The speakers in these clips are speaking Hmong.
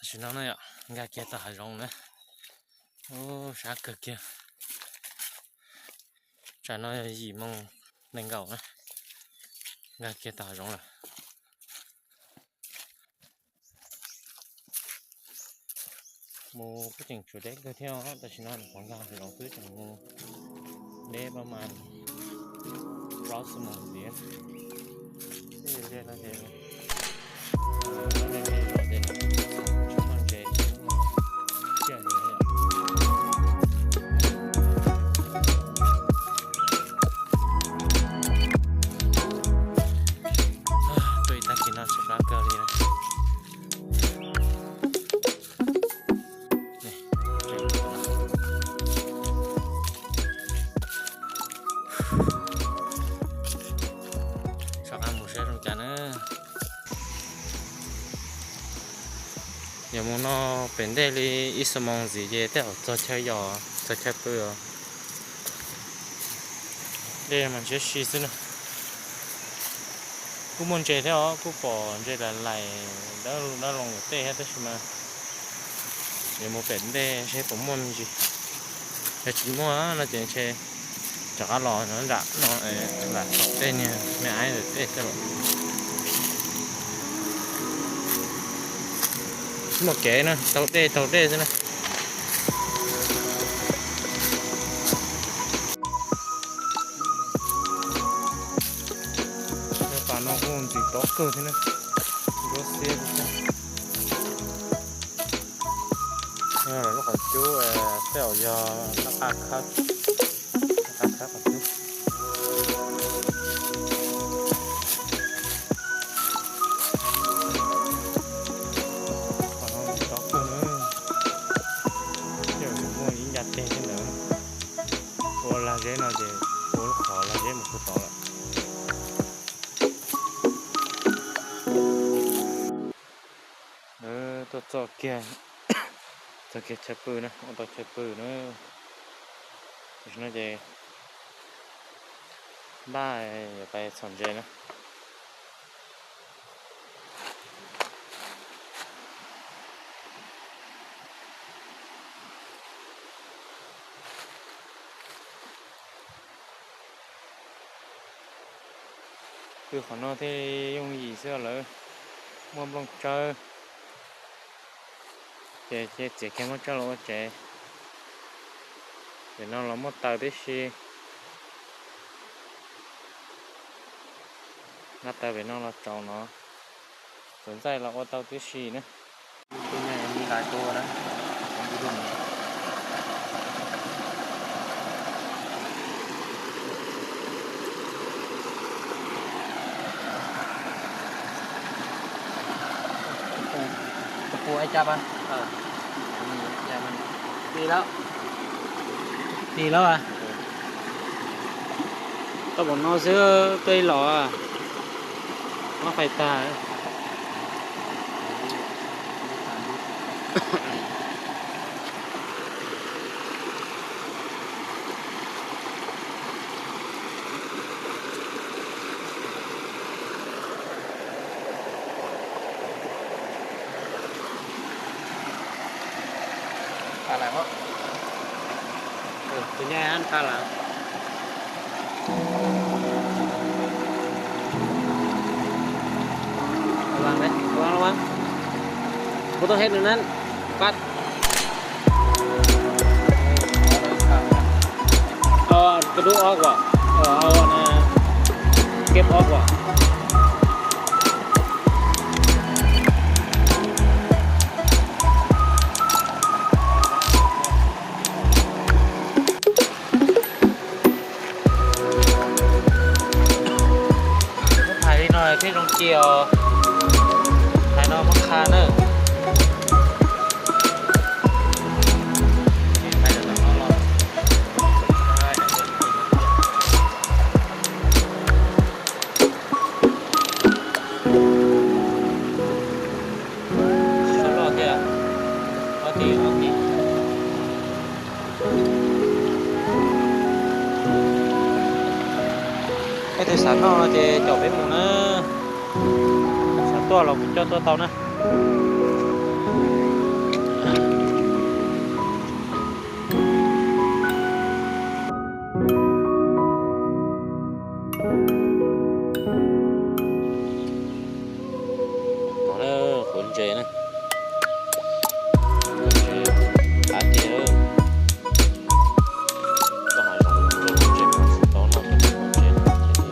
Tam sim no na yom, nkag kiag tau hav zoov na. Ub, sab kawg kiag. Tsam no yim moos nees nkaum na, nkag kiag tau hav zoov lawm. Mus kuj tseem tshuav deb kawg thiab os, tam sim no nyuam qhuav nkag hav zoov xwb, tseem mus deb pab mas plaub xuab moos ntxiv. Tej no ces tsis muaj ntses, tsis muaj tsiaj li. Tuaj ib tag kis no sab plab kawg li. Soj qab mus saib zoo cas na. Yog mus no pem ntej li ib xuab moos ntxiv ces tej zaum txog chaw yos, txog chaw pw os. Dej mas ntshiab si xwb na. Kuj muaj ntses thiab os, kuj pom ntses lais lais dawb dawb loo lawm tej thiab tab sis mas yuav mus pem ntej seb puas muaj me ntsis. Yog tsis muaj no ces ntshe rov qab los nram no, lam tom tej niag me aib ntawm tej xwb los. Tsis muaj kev na, taug dej taug dej xwb na. Pas no kuj ntxim tob kawg thiab na. Nruab xiab thiab. Lub qhov cub tej zaum yog nab qa khawb, nab qa khawb qhov cub. Qhov no ntxim tob kawg na. Tej zaum muaj ib nca teg thiab ntawd. Ua lag zeb no ces ua lub qhov lag zeb mus puag tod lawm. Tuaj txog kiag, txog kiag chaw pw na, ua tau chaw pw na. Tam sim no ces npaj yuav pais txhom ntses na. Pw qhov no thiaj yooj yim xwb lawm, muaj nplooj tsawb. Ces cia txiav kiag nplooj tsawb los ua tsev. Pem no los muaj taws tib si. Nqa taws pem no los tsaus no, txawm ntxaij los ua tau tib si na. Tus pua ib cab a. Tig lawm. Tig lawm a. Tau pom no xwb tuaj ib los, mab fais tag. Tus nyob hab pha las.ระวังนะ ระวัง ระวัง Koj tuaj hej nws nan, pab. Koj dub ob as, keb ob as. Thais li no thiaj zoo cia os. Thais no muab qha na. Sab loj thiab, ob tis ob tis. Leej twg xav noj no ces caum peb mus na. Xav tuaj los kuv coj tuaj tau na. Ntses na. Ntses qab tiag. Koj hav zoov rau ntses mas tsis tau noj rau ntses no ces ntses tshov.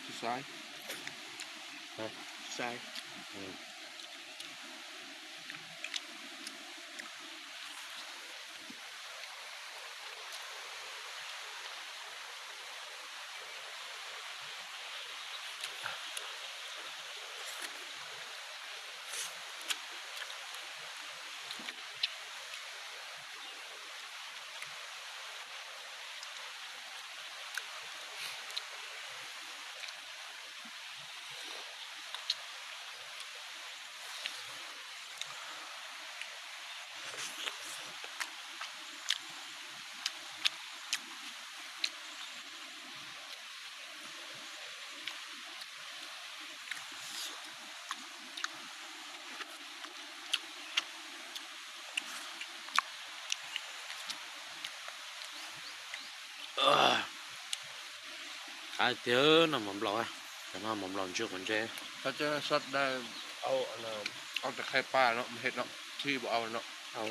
Tsis sai. Hả? Tsis sai. Ừ. Qab tiag no mov nplaum, cov no mov nplaum ntsw quav ntsej. Xab daj, au, au tes khaij paj no, mus hem no, tshij npaum au no. Au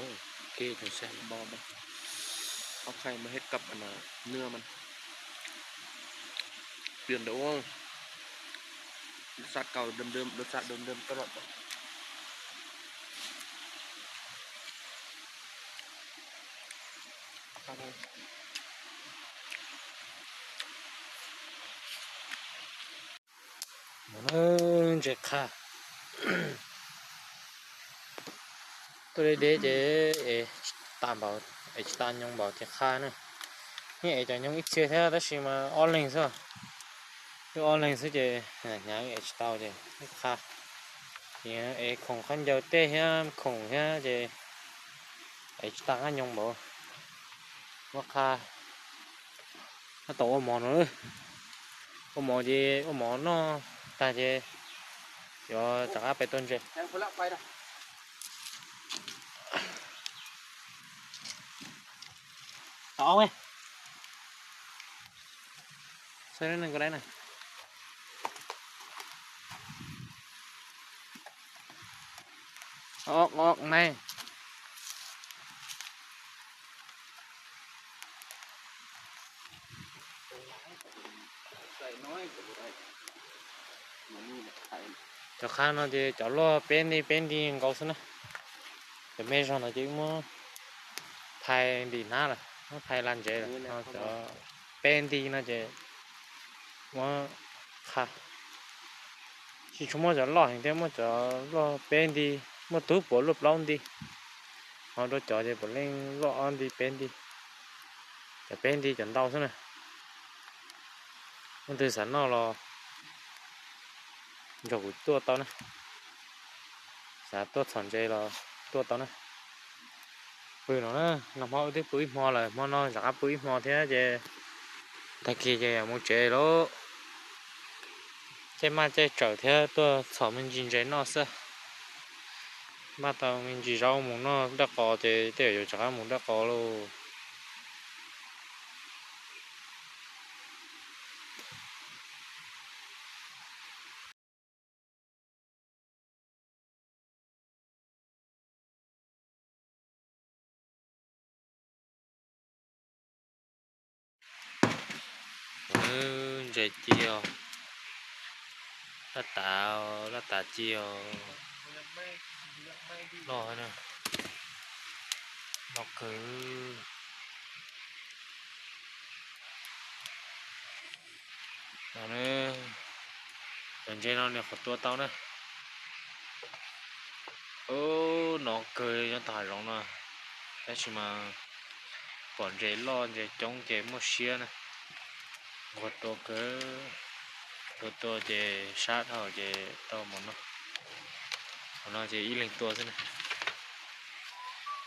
khaij mus hem kab nws, piam ntawm ua, lub xab kaus dơm dơm, lub xab dơm dơm toj loj. Ntses qha. Tuaj deb deb ces es tsis tas npaum, es tsis tas nyoos npaum ces qha na. Yeej es cov nyoos ib txhia thiab tab sis mas ob leeg xwb. Twb ob leeg xwb ces hnyav es tsis tau ces qha. Ces es khoom khaub ncaws tej thiab khoom thiab ces es tsis tas qab nyoos npaum. Muab qha. Tab tom ua mov no, ua mov ces ua mov noj tag ces yuav rov qab pem tua ntses. Tau ob, saib neeg ko dab na. Ob ob nai. Cov qha no ces cov luaj peb nti peb nti nkaus xwb na. Cov me zog no ces wb muab phais ntim hnab lawm, muab phais la ntsev lawm. Cov peb nti no ces muab qha. Tsis tshua muaj cov loj heev thiab, muaj cov luaj peb nti, muaj tub puav luaj plaub nti. Ho rau cov ces puav leej luaj ob nti peb nti. Cov peb nti cov ntau xwb na. Leej twg xav noj los nrog kuv tuaj tau na. Xav tuaj txhom ntses los tuaj tau na. Pw no na, nag hmo wb twb pw ib hmo lawm, hmo no rov qab pw ib hmo thiab ces tag kis ces mus tsev lauj. Caij maj caij tsawm thiab tuaj txhom me ntsis ntses noj xwb. Npaj tau me ntsis zaub mus noj daj qos ces tej zaum yuav rov qab mus daj qos lauj. Ntses ci os, dab tav, dab tav ci os, loj na, loj kawg. No, cov ntses no nws qhuav tua tau na. Ub, no kawg nyob tom hav zoov no, tab sis mas pom ntses loj ntses coob ces muaj siab na. Nquag tua kawg, tua tua ces sab dhau ces tau mus no. Qhov no ces ib leeg tua xwb na.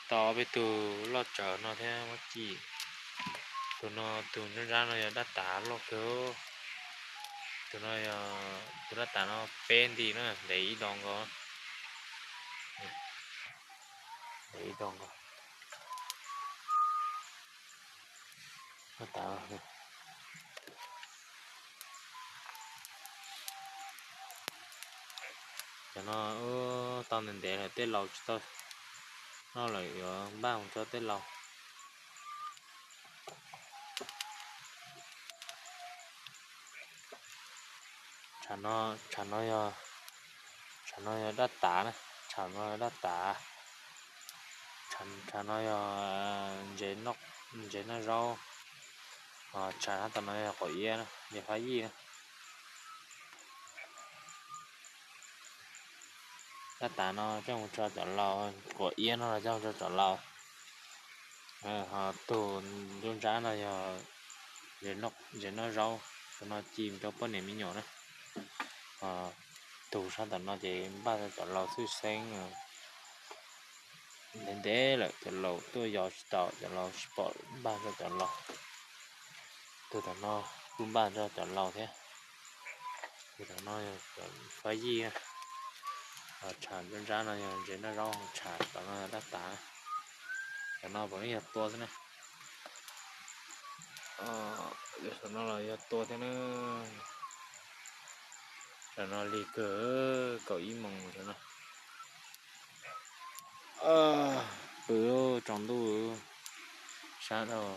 Tau ob peb tug loj tsawv no thiab muab ci. Tus no, tus nruab nrab no yog dab tav loj kawg. Tus no yog tus dab tav no peb nti na, ntev ib do nkaus. Ntev ib do nkaus. Cov no tau ntev ntev lawm tej laus tsis tau noj lawm yuav npaj mus rau tej laus. Tshav no, tshav no yog, tshav no yog dab tav na, tshav no yog dab tav. Tshav no yog ntses noj zaub. Tshav sab tom no yog quav iab na, ntses fab yij na. Dab tav no coj mus tso cov laus, quav iab no los coj mus tso cov laus. Ho tus nruab nrab no yog ntses noj zaub, tus no ci rau poj niam me nyuam na. Ho tus sab tom no ces npaj rau cov laus xwb xeeb. Ntev ntev lawm cov laus tuaj yos tsis tau, cov laus tsis pom npaj rau cov laus. Tus tom no kuj npaj rau cov laus thiab. Tus tom no yog cov fab yij, tshav nruab nrab no yog ntses noj zaub, tshav tom no yog dab tav. Cov no puav leej yog tua xwb na. Cov no los yog tua thiab na. Cov no lig kawg, kaum ib moos cov no. Pw tsaus ntuj, sab dhau.